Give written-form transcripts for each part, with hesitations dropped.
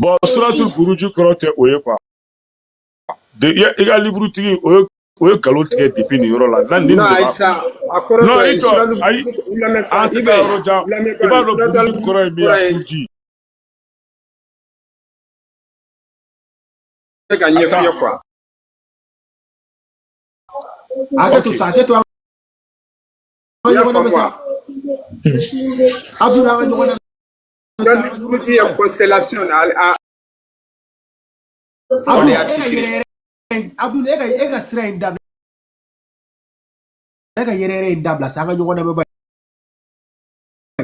Bon, suratul buruji kɔrɔ tɛ o ye quoi. De i ka livre tigi, o ye nkalon tigɛ depuis nin yɔrɔ la. Na nin Non, de ayi b'a sa, a kɔrɔ Non, tɛ i jɔ. suratul Ayi, u lamɛn sa an i tɛ bɛ taa yɔrɔ jan. lamɛn I b'a ba dɔn suratul buruji kɔrɔ ye min ye, kɔrɔ a ye kuruji. Bɛ ka ɲɛf'i ye Attends. quoi. Hakɛ to Ok. sa, hakɛ to, an ka I y'a ɲɔgɔn lamɛn faamu sa. wa? Abdul, an ka ɲɔgɔn lamɛn sa. Suratul buruji ye constellation na a o Abdul, de y'a e ka titre. yɛrɛ yɛrɛ, Abdul, e ka sira in dabila, e ka yɛrɛ yɛrɛ in dabila sa, an ka ɲɔgɔn lamɛn ba.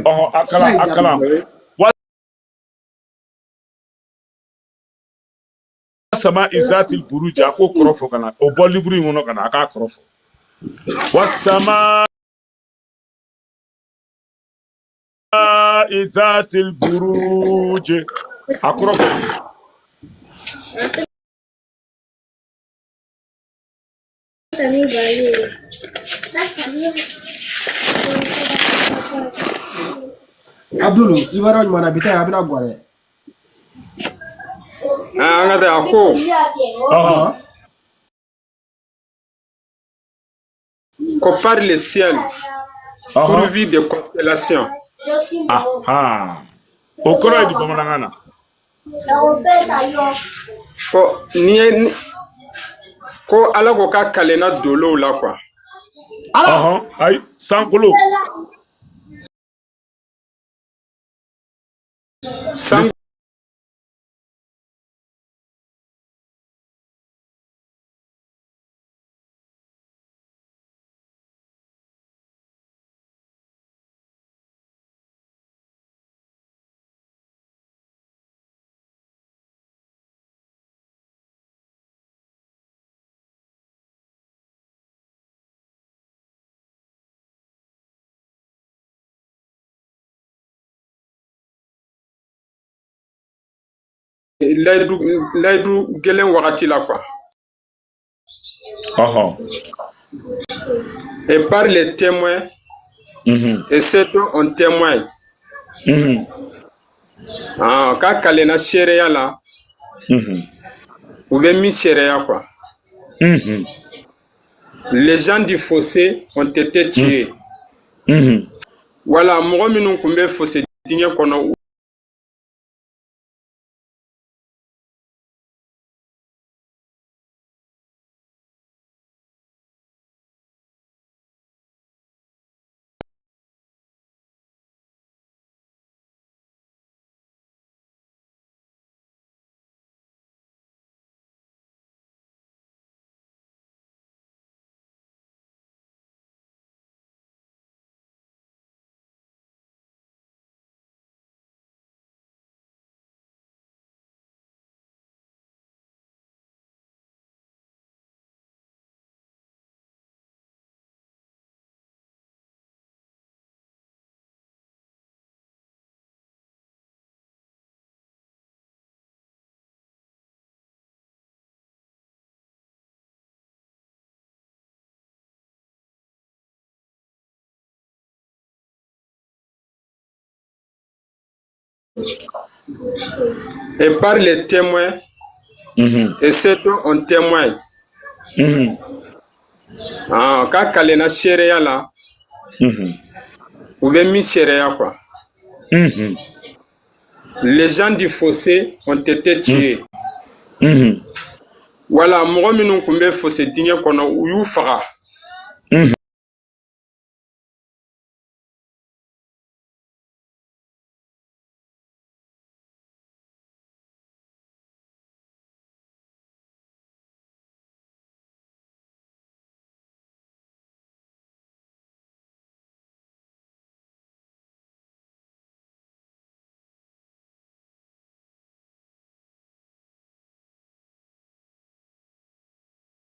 Ɔhɔ, a Sira kalan in a dabila. kalan. Oui. Wa sama izatil buruji, a k'o kɔrɔ fɔ ka na o bɔ livre in kɔnɔ ka na a k'a kɔrɔ fɔ. Wa sama izatil buruji, a kɔrɔ fɔ. Abdul, i b'a dɔn ɲuman na bi ta in, a bɛna gɔ dɛ. Ah, an ka taa, a ko Ɔhɔ. Ko par le ciel pourvu de constellations. Aha, o kɔrɔ ye di bamanankan na? Ko n'i ye ko Ala ko k'a kalenna dolow la quoi. Ala. Ɔhɔn, ayi, sankolo. San layidu gɛlɛn wagati la quoi. Et par les témoins et ceux dont on témoigne. Ah, k'a kalenna seereya la, u bɛ min seereya quoi. Les gens du fossé ont été tués. Wala mɔgɔ minnu tun bɛ fossé dingɛ kɔnɔ, et par les témoins et ceux dont on témoigne. Ah, k'a kalenna seereya la, u bɛ min seereya quoi. Les gens du fossé ont été tués. Wala mɔgɔ minnu tun bɛ fossé dingɛ kɔnɔ, u y'u faga.